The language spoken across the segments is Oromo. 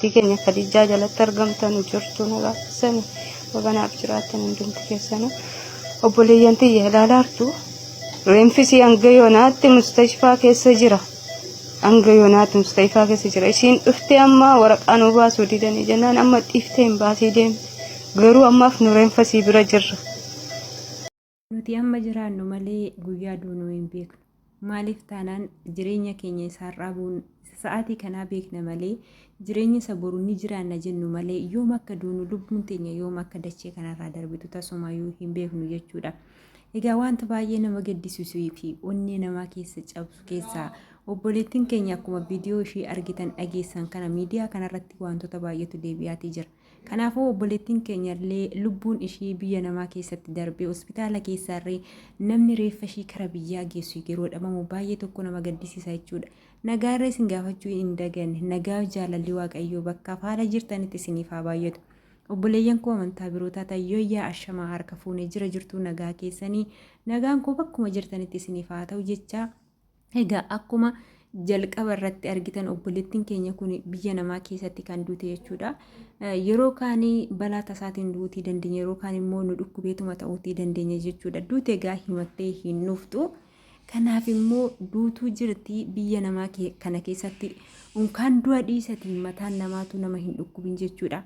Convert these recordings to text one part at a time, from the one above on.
Obboleettii keenya Khadijaa jalatti argamtanu jirtu nagaa keessanii baganaaf jiraattan hundumti keessanuu obboleeyyan tiyya ilaalaartu reenfisii hanga yoonaatti mustashfaa keessa jira. Hanga yoonaatti mustashfaa keessa jira. Isiin dhuftee amma waraqaa nu baasuu didanii jennaan amma dhiiftee hin baasii deemte. Garuu ammaaf nu reenfasii bira jirra. Nuti amma jiraannu malee guyyaa duunuu hin beeknu. Maaliif taanaan jireenya keenya isa har'aa buun isa sa'aatii kanaa beekna malee jireenya isa boru ni jiraanna jennu malee yoom akka duunu lubbuun teenya yoom akka dachee kanarraa darbitu tasumayyuu hin beeknu jechuudha. Egaa wanta baay'ee nama gaddisiisuu fi onnee namaa keessa cabsu keessaa obboleettiin keenya akkuma viidiyoo ishii argitan dhageessan kana miidiyaa kanarratti wantoota baay'eetu deebi'aatii jira. Kanaafuu obboleettiin keenya illee lubbuun ishii biyya namaa keessatti darbee hospitaala keessaarree namni reeffa ishii kara biyyaa geessu yeroo dhabamu baay'ee tokko nama gaddisiisa jechuudha. Nagaarra isin gaafachuu hin daganne nagaa jaalalli waaqayyoo bakkaaf haala jirtanitti isiniif haa baay'atu. Obboleeyyan koo amantaa biroo taatan yooyyaa ashamaa harka fuune jira jirtuu nagaa keessanii nagaan koo bakkuma jirtanitti isiniif haa ta'u jechaa Egaa akkuma jalqaba irratti argitan obboleettiin keenya kun biyya namaa keessatti kan duute jechuudha. Yeroo kaan balaa tasaatiin duutii dandeenya, yeroo kaan immoo nu dhukkubeetuma ta'uutii dandeenya jechuudha. Duute egaa himattee hin dhuftu. Kanaaf immoo duutuu jirti biyya namaa kana keessatti unkaan du'a dhiisatiin mataan namaatu nama hin dhukkubin jechuudha.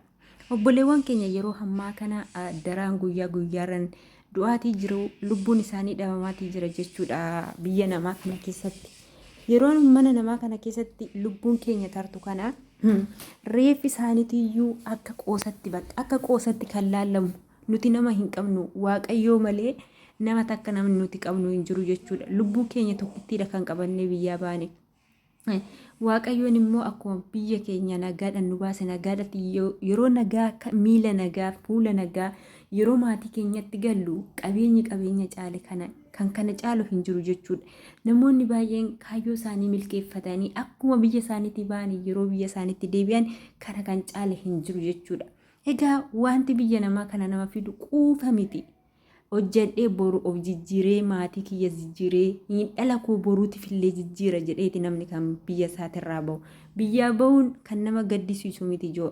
Obboleewwan keenya yeroo hammaa kana daraan guyyaa guyyaarran du'aatii jiru lubbuun isaanii dhabamaatii jira jechuudha biyya namaa kana keessatti. Yeroo mana namaa kana keessatti lubbuun keenya tartu kana reeffi isaaniitiyyuu akka qoosatti bakka akka qoosatti kan laallamu nuti nama hin qabnu waaqayyoo malee nama takka namni nuti qabnu hin jiru jechuudha. Lubbuu keenya tokkittiidha kan qabannee biyyaa baane. Waaqayyoon immoo akkuma biyya keenya nagaadhaan nu baase nagaadhaatti yeroo nagaa miila nagaa fuula nagaa yeroo maatii keenyatti gallu qabeenyi qabeenya caale kana kan kana caalu hin jiru jechuudha. Namoonni baay'een kaayyoo isaanii milkeeffatanii akkuma biyya isaaniitti ba'anii yeroo biyya isaaniitti deebi'an kana kan caale hin jiru jechuudha. Egaa wanti biyya namaa kana nama fidu quufa miti. Hojjedhee boru of jijjiiree maatii kiyya jijjiiree dhala koo boruutiif illee jijjiira jedheeti namni kan biyya isaatirraa bahu. Biyyaa bahuun kan nama gaddisiisu miti joo.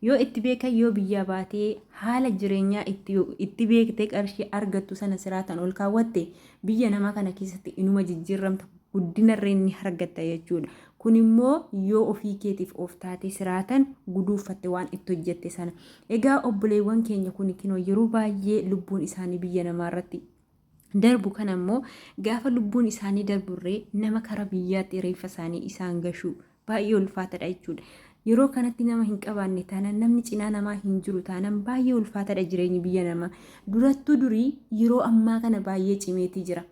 Yoo itti beekan yoo biyyaa baatee haala jireenyaa itti beektee qarshii argattu sana siraataan ol kaawwatte biyya namaa kana keessatti inuma jijjiiramta guddinarree ni argatta jechuudha. Kun immoo yoo ofii keetiif of taatee siraatan guduuffatte waan itti hojjette sana. Egaa obboleewwan keenya kun kinoo yeroo baay'ee lubbuun isaanii biyya namaa irratti darbu kana immoo gaafa lubbuun isaanii darburree nama kara biyyaatti reeffa isaanii isaan gashu baay'ee ulfaatadha jechuudha. Yeroo kanatti nama hin qabaanne taanaan namni cinaa namaa hin jiru taanaan baay'ee ulfaatadha jireenyi biyya namaa. Durattuu durii yeroo ammaa kana baay'ee cimeetii jira.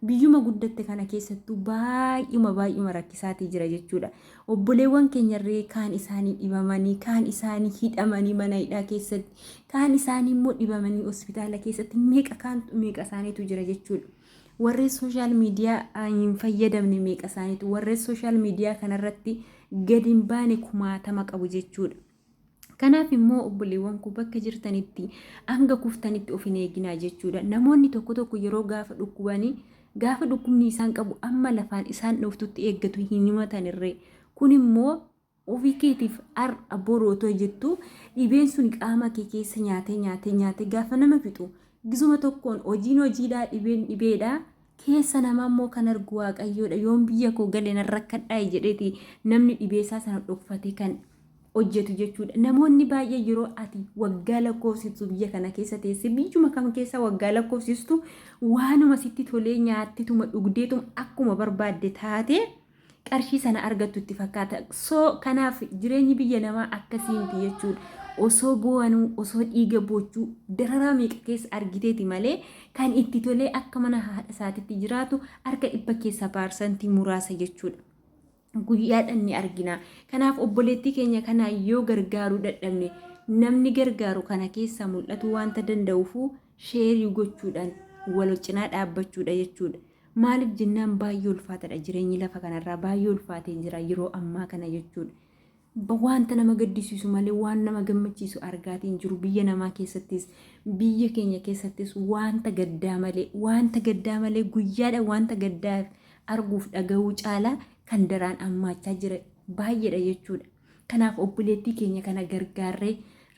Biyyuma guddatte kana keessattuu baay'uma baay'uma rakkisaatii jira jechuudha. Obboleewwan keenyarree kaan isaanii dhibamanii, kaan isaanii hidhamanii mana hidhaa keessatti, kaan isaanii immoo dhibamanii hospitaala keessatti meeqa kaan meeqa isaaniitu jira jechuudha. Warreen sooshaal miidiyaa hin fayyadamne meeqa isaaniitu warreen sooshaal miidiyaa kanarratti gadi hin baane kumaatama qabu jechuudha. Kanaaf immoo obboleewwan koo bakka jirtanitti hanga kuftanitti of hin eeginaa jechuudha. Namoonni tokko tokko yeroo gaafa dhukkubanii gaafa dhukkubni isaan qabu amma lafaan isaan dhooftutti eeggatu hin himatan irree. Kun immoo ofii keetiif har'a boru otoo jettu dhibeen sun qaama kee keessa nyaatee nyaatee nyaatee gaafa nama fixu gisuma tokkoon hojiin hojiidhaa dhibeen dhibeedhaa keessa namaa immoo kan argu waaqayyoodha yoon biyya koo gale nan rakkadhaa jedheeti namni dhibeessaa sana dhokfatee kan hojjetu jechuudha. Namoonni baay'ee yeroo ati waggaa lakkoofsistu biyya kana keessa teesse biyyuma kam keessa waggaa lakkoofsistu waanuma sitti tolee nyaattetuma dhugdeetuma akkuma barbaadde taate qarshii sana argattu itti fakkaata. So kanaaf jireenyi biyya namaa akkasii miti jechuudha. Osoo boo'anuu osoo dhiiga boochuu dararaa meeqa keessa argiteeti malee kan itti tolee akka mana haadha isaatitti jiraatu harka dhibba keessaa paarsantii muraasa jechuudha. Guyyaadhaan ni argina. Kanaaf obboleettii keenya kana yoo gargaaruu dadhabne namni gargaaru kana keessaa mul'atu wanta danda'uufu sheerii gochuudhaan wal cinaa dhaabbachuudha jechuudha. Maaliif jennaan baay'ee ulfaatadha jireenyi lafa kanarraa baay'ee ulfaatee jira yeroo ammaa kana jechuudha. Wanta nama gaddisiisu malee waan nama gammachiisu argaatiin jiru biyya namaa keessattis biyya keenya keessattis wanta gaddaa malee wanta gaddaa malee guyyaadha wanta gaddaa arguuf dhaga'uu caalaa kan daraan ammaachaa jira baay'eedha jechuudha. Kanaaf obboleettii keenya kana gargaarree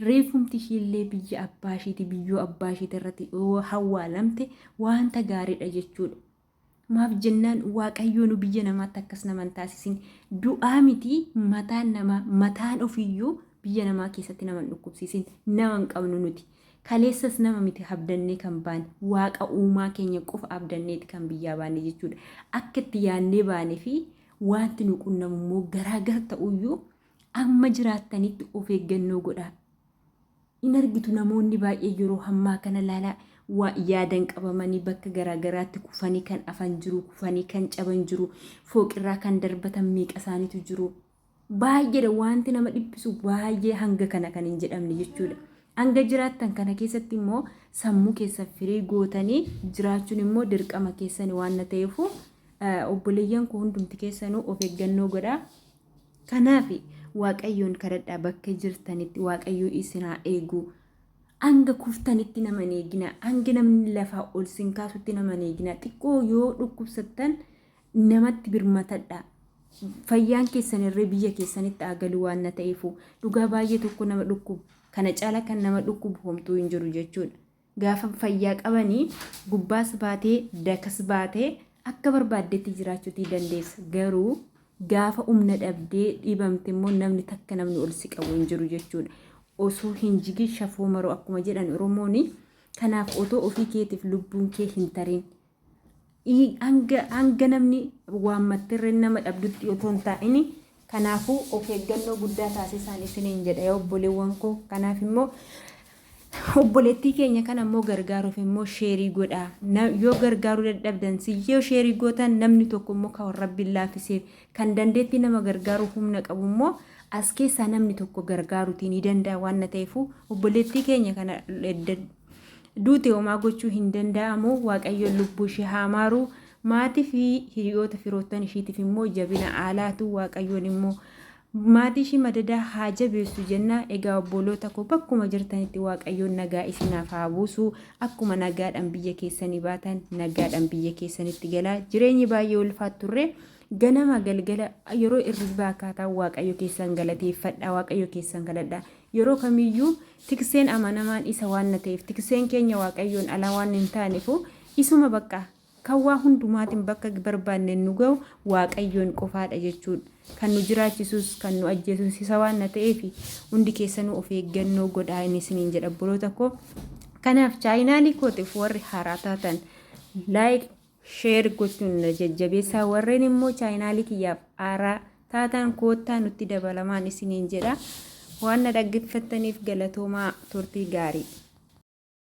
reeffumti ishiillee biyya abbaa ishiiti biyyoo abbaa ishiiti irratti yoo hawwaalamte wanta gaariidha jechuudha. Maaf jennaan Waaqayyoo nu biyya namaatti akkas nama hin taasisin. Du'aa miti mataan namaa mataan ofiiyyuu biyya namaa keessatti nama hin dhukkubsiisin. Nama hin qabnu nuti. Kaleessas nama miti abdannee kan baane Waaqa uumaa keenya qofa abdanneeti kan biyyaa baane jechuudha. Akka itti yaadnee baane fi wanti nu qunnamu immoo garaagar ta'uyyuu amma jiraattanitti of eeggannoo godhaa. In argitu namoonni baay'ee yeroo hammaa kana laalaa yaadan qabamanii bakka garaagaraatti kufanii kan afan jiru, kufanii kan caban jiru, fooqirraa kan darbatan meeqa isaaniitu jiru. Baay'eedha wanti nama dhiphisu baay'ee hanga kana kan hin jedhamne jechuudha. Hanga jiraattan kana keessatti immoo sammuu keessan firii gootanii jiraachuun immoo dirqama keessan waan na ta'eefu obboleeyyan koo hundumti keessanuu of eeggannoo godhaa. Kanaaf Waaqayyoon kadhadhaa bakka jirtanitti Waaqayyoo isin haa eegu. Hanga kuftanitti nama hin eegina. Hanga namni lafaa ol sin kaasutti nama hin eegina. Xiqqoo yoo dhukkubsattan namatti birmatadha. Fayyaan keessan irree biyya keessanitti haa galu waan na ta'eefu dhugaa baay'ee tokko nama dhukkubu. Kana caala kan nama dhukkubu homtuu hin jiru jechuudha. Gaafa fayyaa qabanii gubbaas baatee dakas baatee akka barbaaddetti jiraachuutii dandeessa. Garuu gaafa humna dhabdee dhibamte immoo namni takka namni ol si qabu hin jiru jechuudha. Osoo hin jigin shafoo maroo akkuma jedhan Oromooni. Kanaaf otoo ofii keetiif lubbuun kee hin tarin hanga namni waammattirre nama dhabdutti otoo hin taa'in kanaafuu of eeggannoo guddaa taasisaan isiniin jedha yaa obboleewwan koo. Kanaaf immoo obboleettii keenya kana immoo gargaaruuf immoo sheerii godhaa. Yoo gargaaruu dadhabdan si yoo sheerii gootan namni tokko immoo kan Rabbiin laaffiseef kan dandeettii nama gargaaruu humna qabu immoo as keessaa namni tokko gargaaruutii ni danda'a waan na ta'eefu obboleettii keenya kana duute homaa gochuu hin danda'amu. Waaqayyoon lubbuu ishee haa maaru. Maatii fi hiriyoota firoottan ishiitiif immoo jabina aalaatu Waaqayyoon immoo maatii ishii madadaa haa jabeessu jenna. Egaa obboloota koo bakkuma jirtanitti Waaqayyoon nagaa isinaaf haa buusu. Akkuma nagaadhaan biyya keessanii baatan nagaadhaan biyya keessanitti galaa. Jireenyi baay'ee ulfaatturre ganama galgala yeroo irribaa akkaataa Waaqayyo keessan galateeffadha. Waaqayyo keessan kadhadha. Yeroo kamiyyuu tikseen amanamaan isa waan na ta'eef tikseen keenya Waaqayyoon alaa waan hin taanefu isuma bakka kan waa hundumaatiin bakka barbaanne nu ga'u Waaqayyoon qofaadha jechuudha. Kan nu jiraachisus kan nu ajjeesus isa waan na ta'eef hundi keessanuu of eeggannoo godhaa inni isiniin jedha obboloota koo. Kanaaf chaayinaalii kootiif warri haaraa taatan like share gochuun na jajjabeessaa warreen immoo chaayinaalii kiyyaaf haaraa taatan koottaa nutti dabalamaan isiniin jedha. Waan na dhaggeeffattaniif galatoomaa turtii gaarii.